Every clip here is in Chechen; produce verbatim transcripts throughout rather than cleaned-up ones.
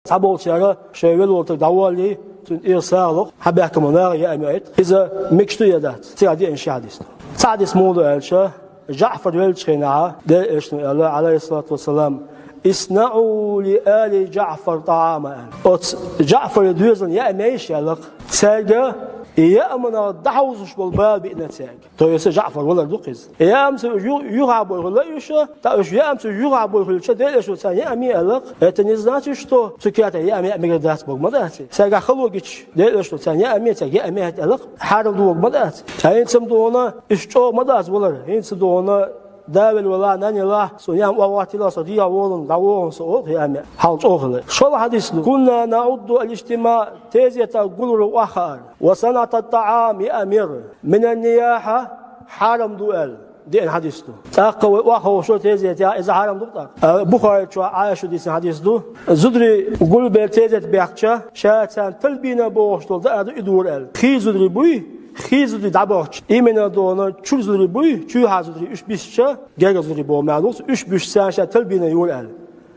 Цхьаболчара шоай велаволтарг дӀаволлий, цунна тӀера сагӀа ло, хьабаьхкама наха яа меӀит. Иза мегаш ду е дац? Цигахь деана ши хьадис ду. Цхьа хьадис муха ду аьлча, ЖаӀфар веллачу хенахь, Делан Элчано аьлла, Ӏалайхиссалату вассалам: «ИснаӀу ли али ЖаӀфар тӀаӀама», аьлла. Оцу ЖаӀфаран доьзална яа мейша аьлла-кх. Цаьрга яаманах дӀахьовзуш болу бала биъна цаьрга. То есть ЖаӀфар валар ду-кх иза. Яамца ю-, юхабойхуьлла уьш, ткъа уьш яамца юхабойхуьлча, Делан Элчано царна яа ме аьлла-кх. Это не значит, что цу кертахь яа мегар дац бохург ма дац. Цаьргахь хало гича, Делан Элчано царна яа ме, цаьрга яа меӀит аьлла-кх, хьарам ду бохург ма дац. ХӀинца ма ду хьуна, уьш чӀогӀа ма дац валар. ХӀинца ду хьуна, да велла вала, нана елахь, со яа охьахӀоттийла, со дехьа волу, дӀавогӀу со, олу яа ме. Хьал чӀогӀа хилла. ШолгӀа хьадис ду. «Кунна наӀудду аль-иджтимаӀ», тезета гулвар охьахаар, «ва санаӀата тӀаӀам», яа мер, «минан-нияхьа», хьарам ду аьлла. Деана хьадис ду. ТӀаккха вай охьаховшо тезетехь, иза хьарам ду тӀаккха. А, Бухари чохь Ӏайшас дийцина хьадис ду. Зударий гулбелла тезет баьхкича, ша царна талбийна бохуш долу даа ду и дора аьлла. Хий зударий буй, хий зударий дӀабахча, именно ду хьуна чуьра зударий буй, чоьхьара зударий уьш бисча, гергара зударий боху маьӀна ду, уьш буьсча царна ша талбийна йора аьлла.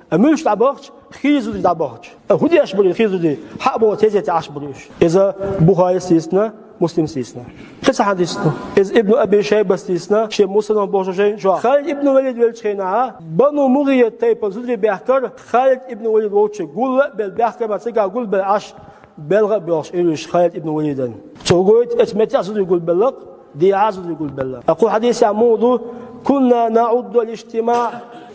А муьлш дӀабахча, хий зударий дӀабахча. А хӀун деш барий хий зударий? Хьа а боху тезетехь Ӏаш барий уьш. Иза Бухарис дийцина, Муслимс дийцина. Кхин цхьа хьадис ду. Иза Ибн Аби Шайбас дийцина, шен Мусаннах бохучу жайна чохь. Халид ибн Валид веллачу хенахь, Бану МугӀират тайпан зударий баьхкира, Халид ибн Валид волчу гулла а белла баьхкира, ма цигахь гулбелла Ӏаш, белха а боьлхуш, Ӏуьйриш Халид ибн Валидан. Цо гойту, оцу меттехь зударий гулбелла-кх, дехьа зударий гулбелла. Ткъа кху хьадисехь муха ду: «Кунна наӀудду аль-иджтимаӀ»,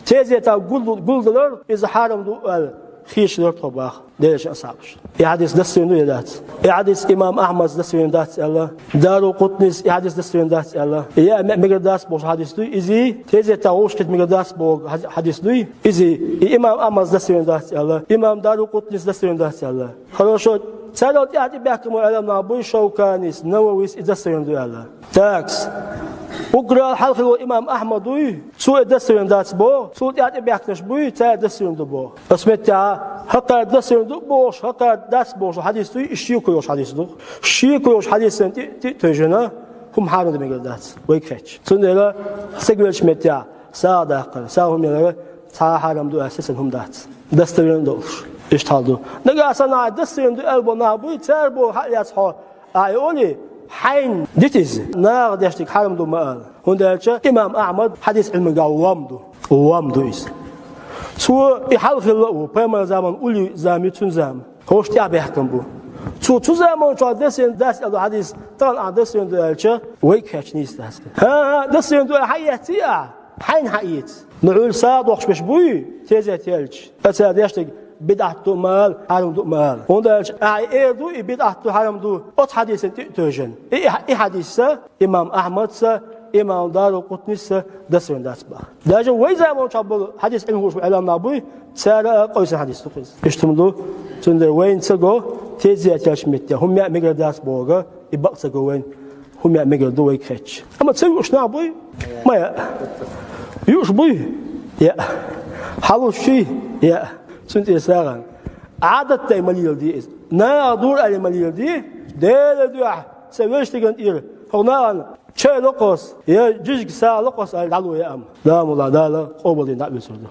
тезетахь гул-, гулдалар, иза хьарам ду аьлла, хеташ дара тхо боху. Делан Элчан асхьабаш. И хьадис достоверный ду я дац? И хьадис имам Ахьмада достоверный дац аьлла. Даракъутнис и хьадис достоверный дац аьлла. И яа меа мегар дац бохуш хьадис дуй, изий, тезетта вовшахкхета мегар дац боху хьад-, хьадис дуй, изий, и имам Ахьмада достоверный дац аьлла. Имам Даракъутнис достоверный дац аьлла. Хорошо, царал тӀаьхьа тӀебаьхкина Ӏеламнах буй, Шовканис, Нававис и достоверный ду аьлла. Такс. Уграл хьалхара волу имам Ахьмад вуй, цо и достоверный дац боху, цул тӀаьхьа тӀебаьхкинарш буй, цара достоверный ду боху. Ас меттехь, хӀокхара достоверный ду бохуш, хӀокхара дац бохуш хьадис дуй, и шеко йолуш хьадис ду. Шеко йолуш хьадисана тӀе, тӀе а тевжина, хӀума хьарам дан мегар дац, вайга хетча. Цундела стаг веллачу меттехь, сагӀа даккхар, сагӀа хӀума ялар, цхьа а хьарам ду аьлла, сацам хӀума дац. Достоверно долуш. Иштта хьал ду. Нагахь санна ахь достоверно ду аьлла бо нах буй, цара боху хьа а лаьцна хьо, ахь и олий, хьайна дита иза. Наха деш дерг хьарам ду ма ала. ХӀунда аьлча имам Ахьмад хьадис Ӏилманга лом ду. Лом ду иза. Цо и хьал хилла а ву, пайхамар заман уллий зама ю цуьнан зама. ХӀорш тӀаьхьа баьхкина бу. Цо цу заман чохь достоверно дац аьлла ду хьадис, тахана ахь достоверно ду аьлча, вайга хетча нийса дац. ХӀан-хӀа, достоверно ду аьлла хьаэцций ахь? Хьайна хьаэца. Ну, хьуьлла сагӀа доккхуш берш буй, тезет яьлча? Аса деш дерг бидӀат ду а ма ала, хьарам ду а ма ала. ХӀунда аьлча ахь и эр ду, и бидӀат ду, хьарам ду, оцу хьадисана тӀе а тевжина. И, и, и хьадис а, имам Ахьмадса, имам Даракъутниса достоверно дац боху. Даже вай заман чохь болу хьадис Ӏилма хуьлуш Ӏеламнах буй, цара а къийсина хьадис ду-кх иза. Иштта хӀума ду, цундела вайна ца го, тезет яьлчу метте, хӀума яа мегар дац бохург, и бакъ ца го вайна. ХӀума яа мегар ду вайга хетча. Амма ца юуш нах буй? Ма яа. Юуш буй? Яа. Хьалуш чий? Яа. Цуьнан тӀе сагӀана. Ӏадат дай ма леладе иза. Наха дура аьлла ма леладе. Делан дуьхьа, сан вешан деган тӀера, хӀокху нахана чай локхос, я жижиг сагӀа локхос аьлла дӀало яа амма. Ламулла Дала къобалдина дӀа а вуьйцур ду.